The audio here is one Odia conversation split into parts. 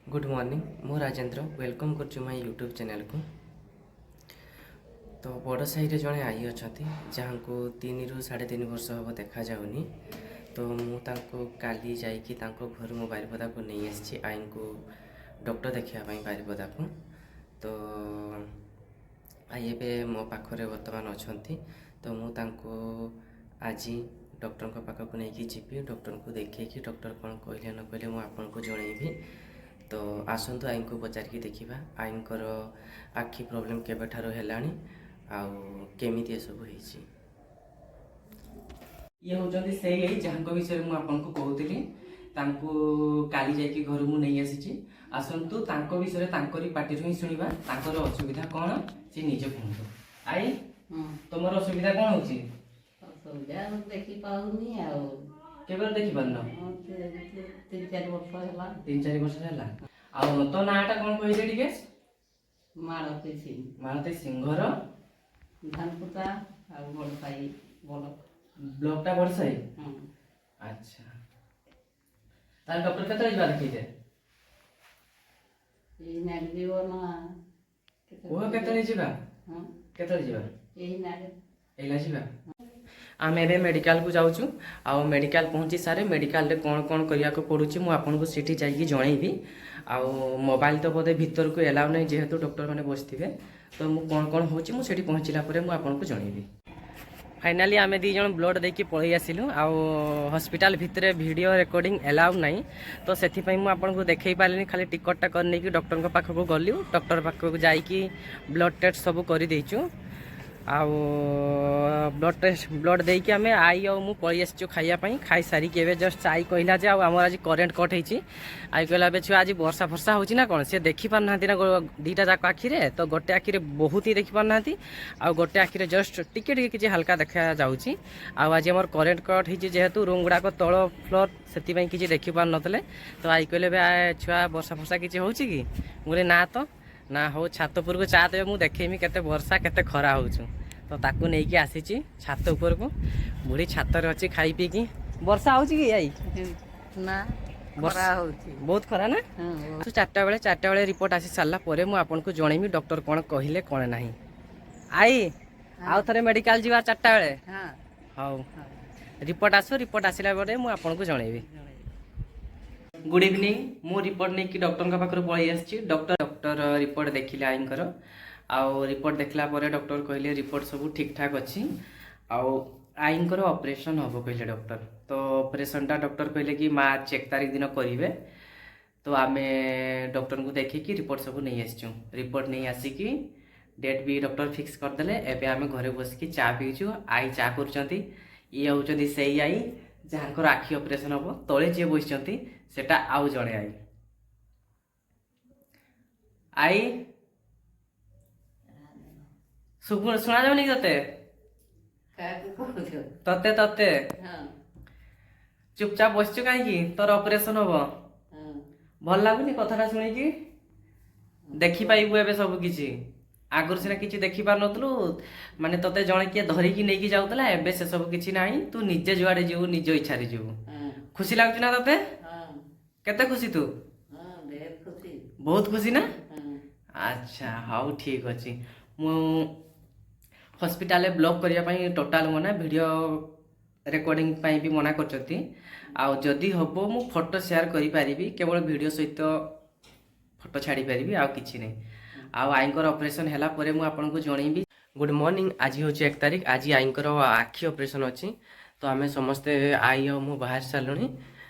ଗୁଡ଼୍ ମର୍ଣ୍ଣିଂ, ମୁଁ ରାଜେନ୍ଦ୍ର welcome କରୁଛି ମୋ ୟୁଟ୍ୟୁବ୍ ଚ୍ୟାନେଲ୍କୁ। ତ ବଡ଼ ସାହିରେ ଜଣେ ଆଈ ଅଛନ୍ତି, ଯାହାଙ୍କୁ 3ରୁ 3.5 ବର୍ଷ ହେବ ଦେଖାଯାଉନି। ତ ମୁଁ ତାଙ୍କୁ କାଲି ଯାଇକି ତାଙ୍କ ଘରୁ ମୁଁ ବାରିପଦାକୁ ନେଇ ଆସିଛି, ଆଈଙ୍କୁ ଡକ୍ଟର ଦେଖିବା ପାଇଁ ବାରିପଦାକୁ। ତ ଆଈ ଏବେ ମୋ ପାଖରେ ବର୍ତ୍ତମାନ ଅଛନ୍ତି। ତ ମୁଁ ତାଙ୍କୁ ଆଜି ଡକ୍ଟରଙ୍କ ପାଖକୁ ନେଇକି ଯିବି। ଡକ୍ଟରଙ୍କୁ ଦେଖେଇକି ଡକ୍ଟର କ'ଣ କହିଲେ ନ କହିଲେ ମୁଁ ଆପଣଙ୍କୁ ଜଣେଇବି। ତ ଆସନ୍ତୁ, ଆଈଙ୍କୁ ପଚାରିକି ଦେଖିବା ଆଈଙ୍କର ଆଖି ପ୍ରୋବ୍ଲେମ୍ କେବେଠାରୁ ହେଲାଣି ଆଉ କେମିତି ଏସବୁ ହେଇଛି। ଇଏ ହେଉଛନ୍ତି ସେଇ ଆଈ, ଯାହାଙ୍କ ବିଷୟରେ ମୁଁ ଆପଣଙ୍କୁ କହୁଥିଲି। ତାଙ୍କୁ କାଲି ଯାଇକି ଘରୁ ମୁଁ ନେଇ ଆସିଛି। ଆସନ୍ତୁ, ତାଙ୍କ ବିଷୟରେ ତାଙ୍କରି ପାଟିରୁ ହିଁ ଶୁଣିବା। ତାଙ୍କର ଅସୁବିଧା କ'ଣ ସେ ନିଜେ କୁହନ୍ତୁ। ଆଈ, ତମର ଅସୁବିଧା କ'ଣ ହଉଛି? ଅସୁବିଧା ଦେଖି ପାଉନି ଆଉ। କେବେ ଦେଖିପାରୁନ? ହଁ, 3-4 ବର୍ଷ ହେଲା। 3-4 ବର୍ଷ ହେଲା। ଆଉ ତୋ ନାଁଟା କ'ଣ କହିଲେ ଟିକେ? ମାଳତୀ ସିଂ। ମାଳତୀ ସିଂହର? ଧାନପୁତା ଆଉ ବଡ଼ସାହି ବଡ଼। ବ୍ଲକଟା ବଡ଼ସାହି? ହଁ। ଆଚ୍ଛା, ତାହେଲେ ଡକ୍ଟର କେତେବେଳେ ଯିବା ଦେଖେଇତେ? ଏଇ ନାକ ଯିବ ନା? କୁହ, କେତେବେଳେ ଯିବା? ହଁ। କେତେବେଳେ ଯିବା? ଏଇ ନାକ। ଏଇଲା ଯିବା। ଆମେ ଏବେ ମେଡ଼ିକାଲକୁ ଯାଉଛୁ ଆଉ ମେଡ଼ିକାଲ ପହଞ୍ଚି ସାରେ ମେଡ଼ିକାଲରେ କ'ଣ କ'ଣ କରିବାକୁ ପଡ଼ୁଛି, ମୁଁ ଆପଣଙ୍କୁ ସେଠି ଯାଇକି ଜଣେଇବି। ଆଉ ମୋବାଇଲ ତ ବୋଧେ ଭିତରକୁ ଏଲାଉ ନାହିଁ, ଯେହେତୁ ଡକ୍ଟରମାନେ ବସିଥିବେ। ତ ମୁଁ କ'ଣ କ'ଣ ହେଉଛି, ମୁଁ ସେଠି ପହଞ୍ଚିଲା ପରେ ମୁଁ ଆପଣଙ୍କୁ ଜଣେଇବି। ଫାଇନାଲି ଆମେ ଦୁଇ ଜଣ ବ୍ଲଡ଼ ଦେଇକି ପଳେଇ ଆସିଲୁ। ଆଉ ହସ୍ପିଟାଲ ଭିତରେ ଭିଡ଼ିଓ ରେକର୍ଡ଼ିଂ ଏଲାଉ ନାହିଁ, ତ ସେଥିପାଇଁ ମୁଁ ଆପଣଙ୍କୁ ଦେଖେଇ ପାରିଲିନି। ଖାଲି ଟିକଟଟା କରି ନେଇକି ଡକ୍ଟରଙ୍କ ପାଖକୁ ଗଲୁ। ଡକ୍ଟର ପାଖକୁ ଯାଇକି ବ୍ଲଡ଼ ଟେଷ୍ଟ ସବୁ କରିଦେଇଛୁ। ଆଉ ବ୍ଲଡ଼ ଟେଷ୍ଟ, ବ୍ଲଡ଼ ଦେଇକି ଆମେ ଆଈ ଆଉ ମୁଁ ପଳେଇ ଆସିଛୁ ଖାଇବା ପାଇଁ। ଖାଇସାରିକି ଏବେ ଜଷ୍ଟ ଆଈ କହିଲା ଯେ, ଆଉ ଆମର ଆଜି କରେଣ୍ଟ କଟ୍ ହେଇଛି। ଆଈ କହିଲା, ଏବେ ଛୁଆ ଆଜି ବର୍ଷା ଫର୍ଷା ହେଉଛି ନା କ'ଣ? ସେ ଦେଖିପାରୁନାହାନ୍ତି ନା ଦୁଇଟା ଯାକ ଆଖିରେ। ତ ଗୋଟେ ଆଖିରେ ବହୁତ ହିଁ ଦେଖିପାରୁନାହାନ୍ତି ଆଉ ଗୋଟେ ଆଖିରେ ଜଷ୍ଟ ଟିକେ ଟିକେ କିଛି ହାଲକା ଦେଖାଯାଉଛି। ଆଉ ଆଜି ଆମର କରେଣ୍ଟ କଟ୍ ହେଇଛି, ଯେହେତୁ ରୁମ୍ ଗୁଡ଼ାକ ତଳ ଫ୍ଲୋର୍, ସେଥିପାଇଁ କିଛି ଦେଖିପାରୁନଥିଲେ। ତ ଆଈ କହିଲେ, ଏବେ ଛୁଆ ବର୍ଷା ଫର୍ଷା କିଛି ହେଉଛି କି? ମୁଁ କହିଲି, ନା ତ। ନା, ହଉ ଛାତ ଉପରକୁ ଚା ଦେବେ, ମୁଁ ଦେଖେଇମି କେତେ ବର୍ଷା କେତେ ଖରା ହେଉଛୁ। ତ ତାକୁ ନେଇକି ଆସିଛି ଛାତ ଉପରକୁ। ବୁଢ଼ୀ ଛାତରେ ଅଛି ଖାଇ ପିଇକି। ବର୍ଷା ହେଉଛି କି I? ନା, ଖରା ହଉଛି। ବହୁତ ଖରା ନା? ହଁ। ତ 4ଟା ବେଳେ ରିପୋର୍ଟ ଆସି ସାରିଲା ପରେ ମୁଁ ଆପଣଙ୍କୁ ଜଣେଇବି ଡକ୍ଟର କ'ଣ କହିଲେ କ'ଣ ନାହିଁ। I, ଆଉ ଥରେ ମେଡ଼ିକାଲ ଯିବା 4ଟା ବେଳେ? ହଁ। ହଉ। ହଁ। ରିପୋର୍ଟ ଆସୁ। ରିପୋର୍ଟ ଆସିଲା ପରେ ମୁଁ ଆପଣଙ୍କୁ ଜଣେଇବି। Good evening. ମୁଁ ରିପୋର୍ଟ ନେଇକି ଡକ୍ଟରଙ୍କ ପାଖରୁ ପଳେଇ ଆସିଛି। ଡକ୍ଟର ରିପୋର୍ଟ ଦେଖିଲେ ଆଈଙ୍କର। ଆଉ ରିପୋର୍ଟ ଦେଖିଲା ପରେ ଡକ୍ଟର କହିଲେ ରିପୋର୍ଟ ସବୁ ଠିକ୍ ଠାକ୍ ଅଛି ଆଉ ଆଈଙ୍କର ଅପରେସନ୍ ହେବ କହିଲେ ଡକ୍ଟର। ତ ଅପରେସନ୍ଟା ଡକ୍ଟର କହିଲେ କି ମାର୍ଚ୍ଚ 1 ତାରିଖ ଦିନ କରିବେ। ତ ଆମେ ଡକ୍ଟରଙ୍କୁ ଦେଖିକି ରିପୋର୍ଟ ସବୁ ନେଇ ଆସିଛୁ। ରିପୋର୍ଟ ନେଇ ଆସିକି ଡେଟ୍ ବି ଡକ୍ଟର ଫିକ୍ସ କରିଦେଲେ। ଏବେ ଆମେ ଘରେ ବସିକି ଚା ପିଉଛୁ। ଆଈ ଚା କରୁଛନ୍ତି। ଇଏ ହେଉଛନ୍ତି ସେଇ ଆଈ ଯାହାଙ୍କର ଆଖି ଅପରେସନ୍ ହେବ। ତଳେ ଯିଏ ବସିଛନ୍ତି ସେଟା ଆଉ ଜଣେ ଆଈ। ଆଈ, ଶୁଣା ଯାଉନି କି ତତେ? କାହାକୁ କହୁଛ? ତତେ, ତତେ। ହଁ। ଚୁପଚାପ ବସିଛୁ କାହିଁକି? ତୋର ଅପରେସନ୍ ହବ। ହଁ। ଭଲ ଲାଗୁନି କଥାଟା ଶୁଣିକି? ଦେଖିପାରିବୁ ଏବେ ସବୁ କିଛି। ଆଗରୁ ସିନା କିଛି ଦେଖିପାରୁନଥିଲୁ, ମାନେ ତତେ ଜଣେ କିଏ ଧରିକି ନେଇକି ଯାଉଥିଲା। ଏବେ ସେ ସବୁ କିଛି ନାହିଁ। ତୁ ନିଜେ ଯୁଆଡ଼େ ଯିବୁ, ନିଜ ଇଚ୍ଛାରେ ଯିବୁ। ଖୁସି ଲାଗୁଛି ନା ତତେ? ହଁ। କେତେ ଖୁସି ତୁ? ହଁ, ଢେର ଖୁସି। ବହୁତ ଖୁସି ନା? ହଁ। ଆଚ୍ଛା, ହଉ, ଠିକ୍ ଅଛି। ମୁଁ ହସ୍ପିଟାଲରେ ବ୍ଲଗ୍ କରିବା ପାଇଁ ଟୋଟାଲ ମନା, ଭିଡ଼ିଓ ରେକର୍ଡ଼ିଂ ପାଇଁ ବି ମନା କରିଛନ୍ତି। ଆଉ ଯଦି ହେବ ମୁଁ ଫଟୋ ସେୟାର କରିପାରିବି, କେବଳ ଭିଡ଼ିଓ ସହିତ ଫଟୋ ଛାଡ଼ିପାରିବି, ଆଉ କିଛି ନାହିଁ। ଆଉ ଆଈଙ୍କର ଅପରେସନ୍ ହେଲା ପରେ ମୁଁ ଆପଣଙ୍କୁ ଜଣେଇବି। Good morning. ଆଜି ହେଉଛି 1 ତାରିଖ। ଆଜି ଆଈଙ୍କର ଆଖି ଅପରେସନ୍ ଅଛି। ତ ଆମେ ସମସ୍ତେ, ଆଈ ଆଉ ମୁଁ ବାହାରି ସାରିଲୁଣି।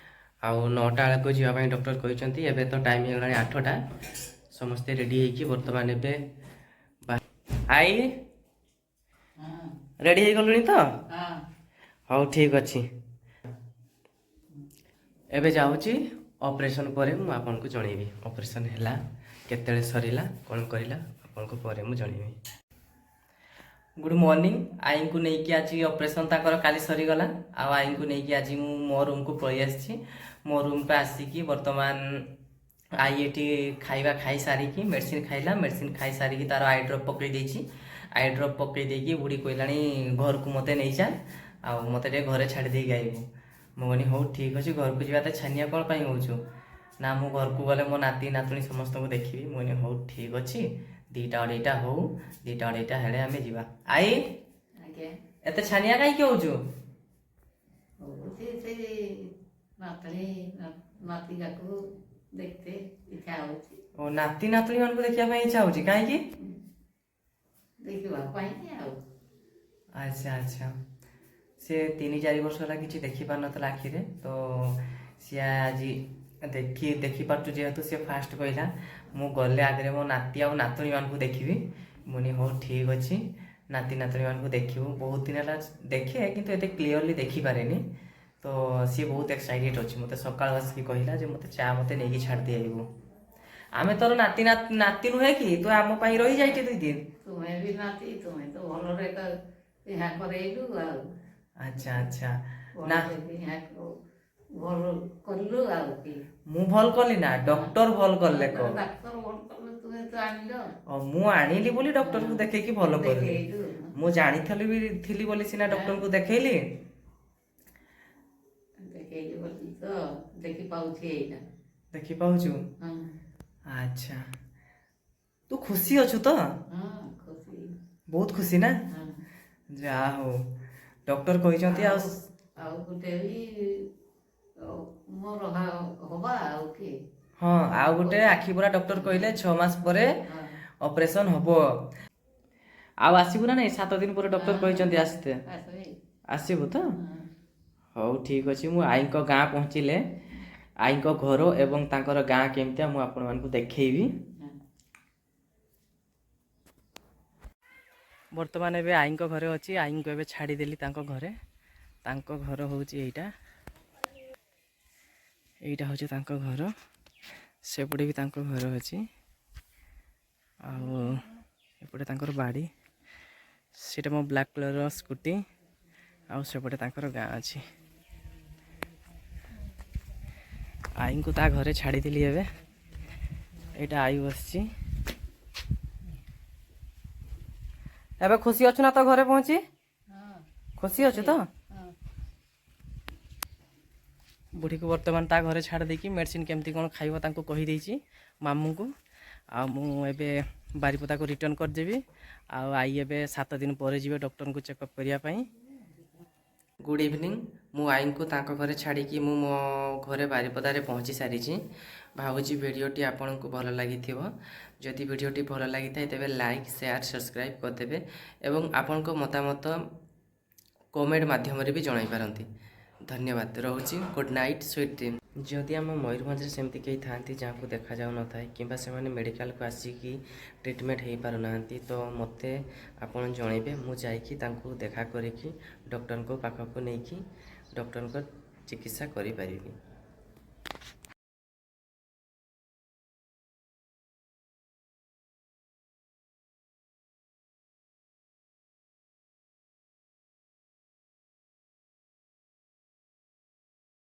ଆଉ 9ଟା ବେଳକୁ ଯିବା ପାଇଁ ଡକ୍ଟର କହିଛନ୍ତି। ଏବେ ତ ଟାଇମ୍ ହେଇଗଲାଣି 8ଟା। ସମସ୍ତେ ରେଡ଼ି ହେଇକି ବର୍ତ୍ତମାନ ଏବେ ଆଈ, ରେଡ଼ି ହେଇଗଲୁଣି ତ? ହଁ। ହଉ, ଠିକ୍ ଅଛି। ଏବେ ଯାଉଛି। ଅପରେସନ୍ ପରେ ମୁଁ ଆପଣଙ୍କୁ ଜଣେଇବି। ଅପରେସନ୍ ହେଲା, କେତେବେଳେ ସରିଲା, କ'ଣ କରିଲା, ଆପଣଙ୍କୁ ପରେ ମୁଁ ଜଣେଇବି। Good morning. ଆଈଙ୍କୁ ନେଇକି ଆଜି ଅପରେସନ୍ ତାଙ୍କର କାଲି ସରିଗଲା। ଆଉ ଆଈଙ୍କୁ ନେଇକି ଆଜି ମୁଁ ମୋ ରୁମ୍କୁ ପଳେଇ ଆସିଛି। ମୋ ରୁମ୍କୁ ଆସିକି ବର୍ତ୍ତମାନ ଆଈ ଏଠି ଖାଇବା ଖାଇସାରିକି ମେଡ଼ିସିନ ଖାଇଲା। ମେଡ଼ିସିନ ଖାଇସାରିକି ତାର I drop ପକେଇ ଦେଇଛି। I drop ପକେଇ ଦେଇକି ବୁଢ଼ୀ କହିଲାଣି, ଘରକୁ ମୋତେ ନେଇଯା ଆଉ ମୋତେ ଟିକେ ଘରେ ଛାଡ଼ି ଦେଇକି ଆଇବୁ। ମୁଁ କହିଲି, ହଉ ଠିକ୍ ଅଛି, ଘରକୁ ଯିବା। ତ ଛାନିଆ କ'ଣ ପାଇଁ ହେଉଛୁ? ନା ମୁଁ ଘରକୁ ଗଲେ ମୋ ନାତି ନାତୁଣୀ ସମସ୍ତଙ୍କୁ ଦେଖିବି। ମୁଁ କହିଲି ହଉ ଠିକ୍ ଅଛି, 2ଟା 2:30 ହଉ, 2ଟା 2:30 ହେଲେ ଆମେ ଯିବା। I, ଆଜ୍ଞା। ଏତେ ଛାନିଆ କାହିଁକି ହଉଛୁ? ହଉଛି ସେଇ ନାତୁଣୀ ନାତି ଯାକୁ ଦେଖିତେ ଇଚ୍ଛା ହଉଛି। ଓ, ନାତି ନାତୁଣୀ ମାନଙ୍କୁ ଦେଖିବା ପାଇଁ ଇଚ୍ଛା ହଉଛି, କାହିଁକି? ଦେଖିବା ପାଇଁ ଆଉ। ଆଚ୍ଛା, ସେ 3-4 ବର୍ଷ ହେଲା କିଛି ଦେଖିପାରୁନଥିଲା ଆଖିରେ, ତ ସିଏ ଆଜି ଦେଖିପାରୁଛୁ ଯେହେତୁ ସେ ଫାଷ୍ଟ କହିଲା, ମୁଁ ଗଲେ ଆଗରେ ମୋ ନାତି ଆଉ ନାତୁଣୀ ମାନଙ୍କୁ ଦେଖିବି। ମୁଁ କହିଲି ହଉ ଠିକ୍ ଅଛି, ନାତି ନାତୁଣୀ ମାନଙ୍କୁ ଦେଖିବୁ। ବହୁତ ଦିନ ହେଲା ଦେଖେ, କିନ୍ତୁ ଏତେ କ୍ଲିଅରଲି ଦେଖିପାରେନି। ତ ସିଏ ବହୁତ ଏକ୍ସାଇଟେଡ୍ ଅଛି। ମୋତେ ସକାଳୁ ଆସିକି କହିଲା ଯେ ମୋତେ ଚା ମୋତେ ନେଇକି ଛାଡ଼ି ଦେଇଆଇବୁ। ଆମେ ତୋର ନାତି ନାତି ନୁହେଁ କି? ତୁ ଆମ ପାଇଁ ରହିଯାଇଛୁ 2 ଦିନ। ତୁମେ ବି ନାତି, ତୁମେ ତ ଭଲରେ ତ ଏହା କରେଇଲୁ ଆଉ। ଆଚ୍ଛା, ନା। ଭଲରେ ଏହା ଭଲ କଲୁ ଆଉ କି। ମୁଁ ଭଲ କଲି ନା ଡକ୍ଟର ଭଲ କଲେ କହ? ଡାକ୍ତର ଭଲ କଲେ, ତୁମେ ତ ଆଣିଲ। ଓ, ମୁଁ ଆଣିଲି ବୋଲି ଡକ୍ଟରକୁ ଦେଖେଇକି ଭଲ କଲି। ଦେଖେଇଲୁ। ମୁଁ ଜାଣିଥିଲି ବି ଥିଲି ବୋଲି ସିନା ଡକ୍ଟରଙ୍କୁ ଦେଖେଇଲି। ଦେଖେଇଲି ବୋଲି ତ ଦେଖିପାରୁଛି ଏଇଟା। ଦେଖିପାରୁଛୁ? ହଁ। ଆଚ୍ଛା, ତୁ ଖୁସି ଅଛୁ ତ? ହଁ, ଖୁସି। ବହୁତ ଖୁସି ନା? ହଁ। ଯାହା ହଉ, ଡକ୍ଟର କହିଛନ୍ତି ଆଉ ଆଉ ଗୋଟେ ବି ମୋର ହବା ଆଉ କି। ହଁ, ଆଉ ଗୋଟେ ଆଖି ପୁରା ଡକ୍ଟର କହିଲେ 6 ମାସ ପରେ ଅପରେସନ ହବ। ଆଉ ଆସିବୁ ନା ନାଇଁ? 7 ଦିନ ପରେ ଡକ୍ଟର କହିଛନ୍ତି ଆସିତେ। ଆସିବି। ଆସିବୁ ତ? ହଁ। ହଉ ଠିକ୍ ଅଛି। ମୁଁ ଆଈଙ୍କ ଗାଁ ପହଞ୍ଚିଲେ ଆଈଙ୍କ ଘର ଏବଂ ତାଙ୍କର ଗାଁ କେମିତିଆ ମୁଁ ଆପଣମାନଙ୍କୁ ଦେଖେଇବି। ବର୍ତ୍ତମାନ ଏବେ ଆଈଙ୍କ ଘରେ ଅଛି। ଆଈଙ୍କୁ ଏବେ ଛାଡ଼ିଦେଲି ତାଙ୍କ ଘରେ। ତାଙ୍କ ଘର ହେଉଛି ଏଇଟା। ଏଇଟା ହେଉଛି ତାଙ୍କ ଘର। ସେପଟେ ବି ତାଙ୍କ ଘର ଅଛି ଆଉ ଏପଟେ ତାଙ୍କର ବାଡ଼ି। ସେଇଟା ମୋ ବ୍ଲାକ୍ କଲର୍ର ସ୍କୁଟି ଆଉ ସେପଟେ ତାଙ୍କର ଗାଁ ଅଛି। ଆଈଙ୍କୁ ତା ଘରେ ଛାଡ଼ିଦେଲି ଏବେ। ଏଇଟା ଆଈ ବସିଛି। ଏବେ ଖୁସି ଅଛୁ ନା ତୋ ଘରେ ପହଞ୍ଚି? ହଁ। ଖୁସି ଅଛୁ ତ? ହଁ। ବୁଢ଼ୀକୁ ବର୍ତ୍ତମାନ ତା ଘରେ ଛାଡ଼ି ଦେଇକି ମେଡ଼ିସିନ କେମିତି କ'ଣ ଖାଇବ ତାଙ୍କୁ କହିଦେଇଛି ମାମୁଁଙ୍କୁ। ଆଉ ମୁଁ ଏବେ ବାରିପଦାକୁ ରିଟର୍ଣ୍ଣ କରିଦେବି। ଆଉ ଆଈ ଏବେ 7 ଦିନ ପରେ ଯିବେ ଡକ୍ଟରଙ୍କୁ ଚେକଅପ୍ କରିବା ପାଇଁ। Good evening. ମୁଁ ଆଈଙ୍କୁ ତାଙ୍କ ଘରେ ଛାଡ଼ିକି ମୁଁ ମୋ ଘରେ ବାରିପଦାରେ ପହଞ୍ଚି ସାରିଛି। ଭାବୁଛି ଭିଡ଼ିଓଟି ଆପଣଙ୍କୁ ଭଲ ଲାଗିଥିବ। ଯଦି ଭିଡ଼ିଓଟି ଭଲ ଲାଗିଥାଏ, ତେବେ ଲାଇକ୍, ସେୟାର, ସବସ୍କ୍ରାଇବ୍ କରିଦେବେ ଏବଂ ଆପଣଙ୍କ ମତାମତ କମେଣ୍ଟ ମାଧ୍ୟମରେ ବି ଜଣାଇ ପାରନ୍ତି। ଧନ୍ୟବାଦ, ରହୁଛି। Good night, sweet dream. ଯଦି ଆମ ମୟୂରଭଞ୍ଜରେ ସେମିତି କେହି ଥାଆନ୍ତି ଯାହାକୁ ଦେଖାଯାଉନଥାଏ କିମ୍ବା ସେମାନେ ମେଡ଼ିକାଲକୁ ଆସିକି ଟ୍ରିଟମେଣ୍ଟ ହେଇପାରୁନାହାନ୍ତି, ତ ମୋତେ ଆପଣ ଜଣାଇବେ। ମୁଁ ଯାଇକି ତାଙ୍କୁ ଦେଖା କରିକି ଡକ୍ଟରଙ୍କ ପାଖକୁ ନେଇକି ଡକ୍ଟରଙ୍କ ଚିକିତ୍ସା କରିପାରିବି।